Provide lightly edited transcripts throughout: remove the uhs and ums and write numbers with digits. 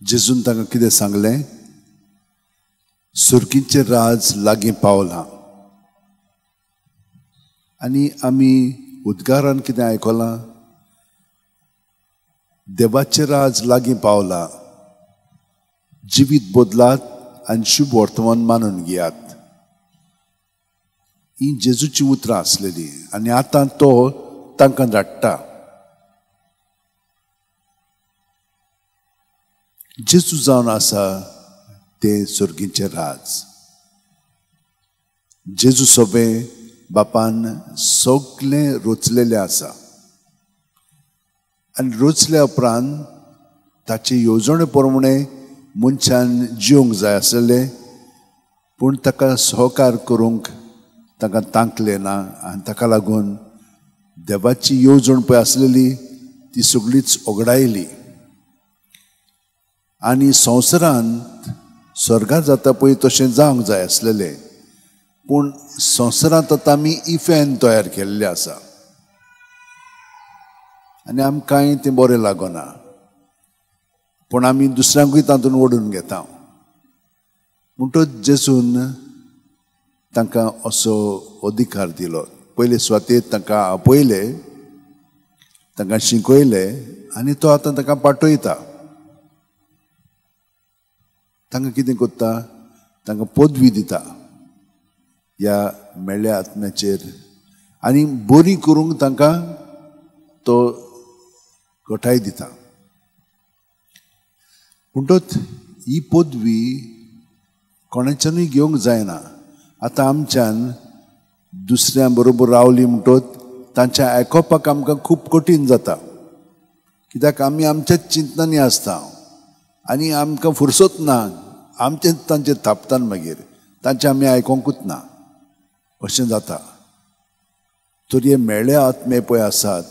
जेजून तांकां कितें सांगलें? सुर्गीचें राज लागीं पावलां. आनी आमी उद्गारान कितें आयकलां? देवाचें राज लागीं पावलां, जिवीत बदलात आनी शुभ वर्तमान मानून घेयात. ही जेजूची उतरां आसलेली आनी आतां तो तांकां धाडटा. जेजू जावन आसा तें सर्गीचें राज. जेजू सोबें बापान सगळें रचलेलें आसा आनी रचल्या उपरांत ताचे येवजणे प्रमाणे मनशान जिवंक जाय आसलें, पूण ताका सहकार करूंक तांकां तांकलें ना आनी ताका लागून देवाची येवजण पळय आसलेली ती सगळीच ओगडायली. आनी संवसारांत स्वर्गार जाता पळय तशें जावंक जाय आसलेलें, पूण संवसारांत आतां आमी इफेन तयार केल्लें आसा आनी आमकांय तें बरें लागना, पूण आमी दुसऱ्यांकूय तातूंत ओडून घेता. म्हणटच जेजून तांकां असो अधिकार दिलो. पयले सुवातेर तांकां आपयले, तांकां शिकयले आनी तो आतां तांकां पाठयता. तांकां कितें करता? तांकां पदवी दिता ह्या मेळ्ळ्या आत्म्याचेर आनी बरी करूंक तांकां तो घटाय दिता. म्हणटच ही पदवी कोणाच्यानूय घेवंक जायना. आतां आमच्यान दुसऱ्यां बरोबर रावली म्हणटच तांच्या आयकोपाक आमकां खूब कठीण जाता, कित्याक आमी आमच्याच चिंतनांनी आसता आनी आमकां फुरसत ना, आमचेच तांचे थापतान मागीर तांचें आमी आयकोंकूच ना, अशें जाता. तर हे मेळ्ळे आत्मे पळय आसात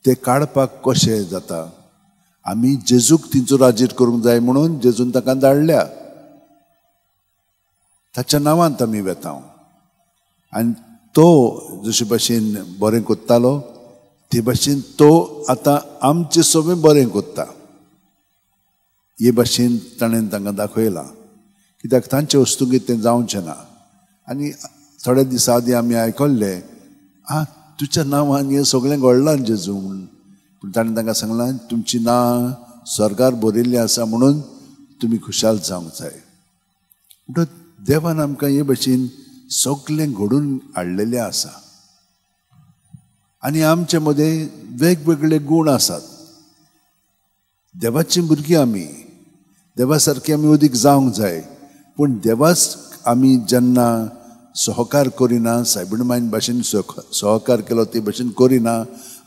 ते काडपाक कशें जाता? आमी जेजूक तिंचो राजीर करूंक जाय म्हणून जेजून ताका धाडल्या, ताच्या नांवांत आमी वेता आनी तो जशे भाशेन बरें करतालो ते भाशेन तो आतां आमचें सगळें बरें करता. हे भाशेन ताणें तांकां दाखयलां, कित्याक तांचे वस्तुगीत तें जावचें ना. आनी थोड्या दिसां आदीं आमी आयकल्लें, आं तुज्या नांवान हें सगळें घडलां जेजू म्हूण. पूण ताणें तांकां सांगलां, तुमचीं नांव स्वर्गार बरयल्लीं आसा म्हणून तुमी खुशाल जावंक जाय. म्हणटच देवान आमकां हे भाशेन सगळें घडून हाडलेलें आसा आनी आमचे मदें वेगवेगळे गूण आसात. देवाचीं भुरगीं आमी, देवा सारकी आमी अदीक जावंक जाय, पूण देवाच आमी जेन्ना सहकार करिना, सायबीण मायन भाशेन सहकार केलो ते भाशेन करिना,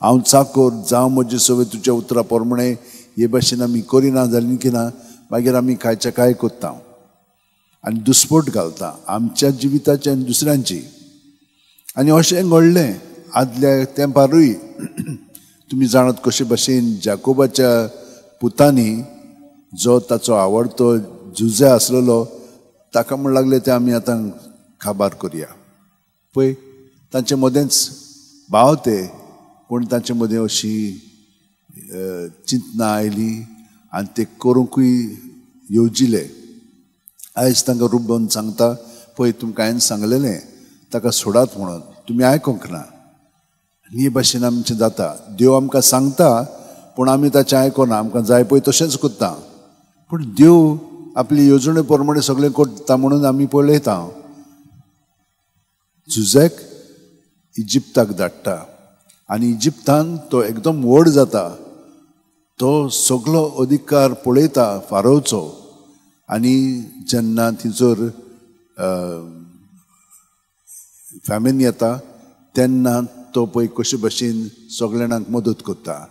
हांव चाकोर जावं म्हजे सगळें तुज्या उतरा प्रमाणे हे भाशेन आमी करिना जाली की ना, मागीर आमी कांयच्या कांय करता आनी दुस्पोट घालता आमच्या जिविताची आनी दुसऱ्यांची. आनी अशें घडलें आदल्या तेंपारूय. तुमी जाणात कशे भाशेन जाकोबाच्या पुतांनी जो ताचो आवडतो जुजे आसलेलो ताका म्हण लागले ते आमी आतां काबार करुया. पळय तांचे मदेंच भाव ते, पूण तांचे मदें अशी चिंतना आयली आनी ते करूंकूय येवजिले. आयज तांकां रुबन सांगता, पळय तुमकां हांवें सांगलेलें ताका सोडात म्हणून, तुमी आयकूंक ना. आनी हे भाशेन आमचें जाता. देव आमकां सांगता पूण आमी ताचें आयकना, आमकां जाय पळय तशेंच करता. पूण देव आपली येवजणे प्रमाणे सगळें करता म्हणून आमी पळयता. जुजेक इजिप्ताक धाडटा आनी इजिप्तान तो एकदम व्हड जाता, तो सगळो अधिकार पळयता फारोवचो. आनी जेन्ना थंयसर फॅमिन येता तेन्ना तो पळय कशे भाशेन सगळ्या जाणांक मदत करता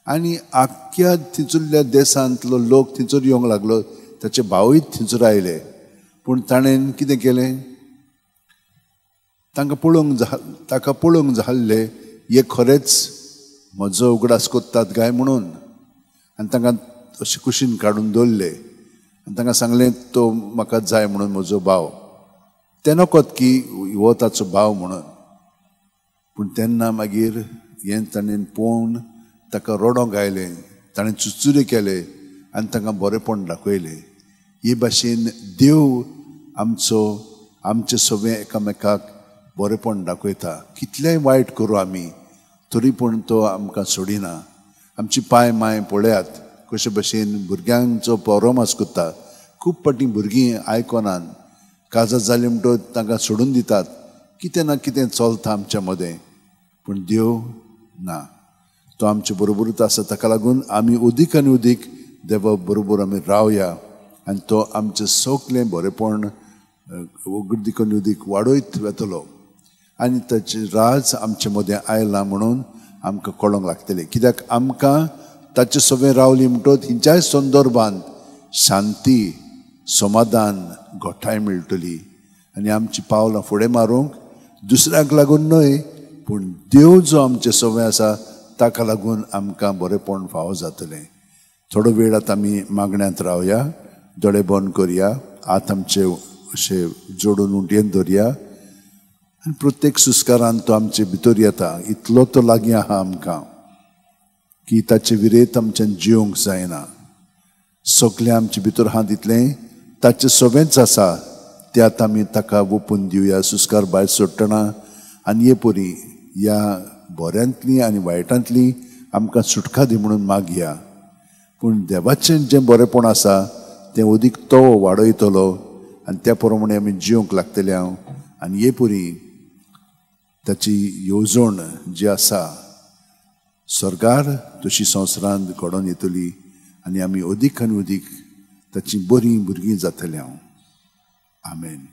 आनी आख्ख्या थंयसरल्या देशांतलो लोक थंयसर येवंक लागलो, ताचे भावूय थंयसर आयले. पूण ताणें कितें केलें? तांकां पळोवंक ताका पळोवंक जाल्ले हे खरेंच म्हजो उगडास करतात काय म्हणून, आनी तांकां अशें कुशीन काडून दवरले आनी तांकां सांगलें तो म्हाका जाय म्हणून म्हजो भाव. ते नकत की हो ताचो भाव म्हणून. पूण तेन्ना मागीर हें ताणें पळोवन ताका रडोंक आयलें, ताणें चुचुरे केले आनी तांकां बरेंपण दाखयलें. हे भाशेन देव आमचो आमचे सगळें एकामेकाक बरेंपण दाखयता. कितलेंय वायट करूं आमी तरी पूण तो आमकां सोडिना. आमची पांय माय पळयात कशे भशेन भुरग्यांचो पोरोमास करता. खूब फावटी भुरगीं आयकनात, काजार जाली म्हणटकच तांकां सोडून दितात. कितें ना कितें चलता आमच्या मदें, पूण देव ना, तो आमचे बरोबरूच आसा. ताका लागून आमी अदीक आनी अदीक देवा बरोबर आमी रावया आनी तो आमचें सगळें बरेंपण अदीक आनी अदीक वाडयत वेतलो आनी ताचें राज आमचे मदें आयलां म्हणून आमकां कळोंक लागतलें. कित्याक आमकां ताचे सगळें रावली म्हणटकच हिंच्याय संदर्भान शांती, समाधान, घटाय मेळटली आनी आमची पावलां फुडें मारूंक दुसऱ्यांक लागून न्हय पूण देव जो आमचे सगळें आसा ताका लागून आमकां बरेंपण फावो जातलें. थोडो वेळ आतां आमी मागण्यांत रावया, दोळे बंद करया, हात आमचे अशे जोडून उंटयेन धरया आनी प्रत्येक सुस्कारान तो आमचे भितर येता. इतलो तो लागीं आहा आमकां की ताचे विरेत आमच्यान जिवंक जायना. सगळें आमचे भितर आहा तितलें ताचें सगळेंच आसा, तें आतां आमी ताका ओपून दिवया सुस्कार भायर सोडटना. आनी हे परी ह्या बऱ्यांतली आनी वायटांतली आमकां सुटका दी म्हणून मागया. पूण देवाचें जें बरेंपण आसा तें अदीक तो वाडयतलो आनी त्या प्रमाणे आमी जिवंक लागतले हांव. आनी हे परी ताची येवजण जी आसा सरकार तशी संवसारांत घडोवन येतली आनी आमी अदीक आनी अदीक ताची बरीं भुरगीं जातली हांव. आमेन.